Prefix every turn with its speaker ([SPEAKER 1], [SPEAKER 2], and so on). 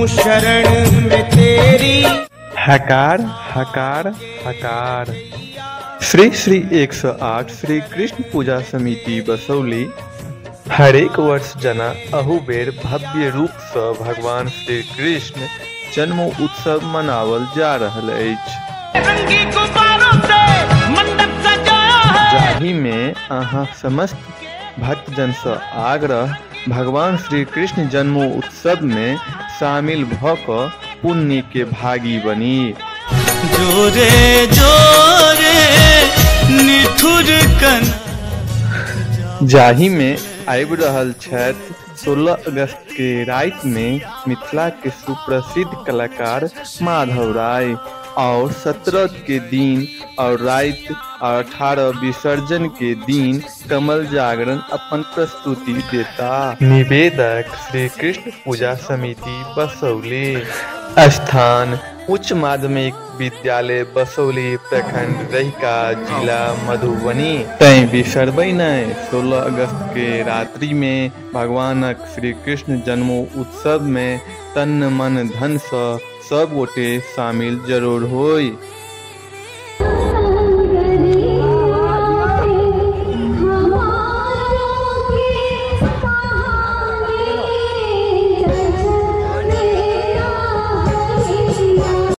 [SPEAKER 1] शरण में तेरी।
[SPEAKER 2] हकार हकार हकार। श्री श्री 108 श्री कृष्ण पूजा समिति बसौली हरेक वर्ष जना अहू बेर भव्य रूप से भगवान श्री कृष्ण जन्म उत्सव मनावल जा रहल अछि। जाहि में अहाँ समस्त भक्तजन से आग्रह भगवान श्री कृष्ण जन्म उत्सव में शामिल भ क पुण्य के भागी बनी।
[SPEAKER 3] जोरे जोरे निठुर कन।
[SPEAKER 2] जाहि में आबि रहल छथि 16 अगस्त के राति में मिथिला के सुप्रसिद्ध कलाकार माधव राय और 17 के दिन और राति और 18 विसर्जन के दिन कमल जागरण अपन प्रस्तुति देता। निवेदक श्री कृष्ण पूजा समिति बसौली। स्थान उच्च माध्यमिक विद्यालय बसौली, प्रखंड रहिका, जिला मधुबनी। तैं बिसरबै नहि, 16 अगस्त के रात्रि में भगवानक श्री कृष्ण जन्मोत्सव में तन मन धन से सब गोटे शामिल जरूर होई।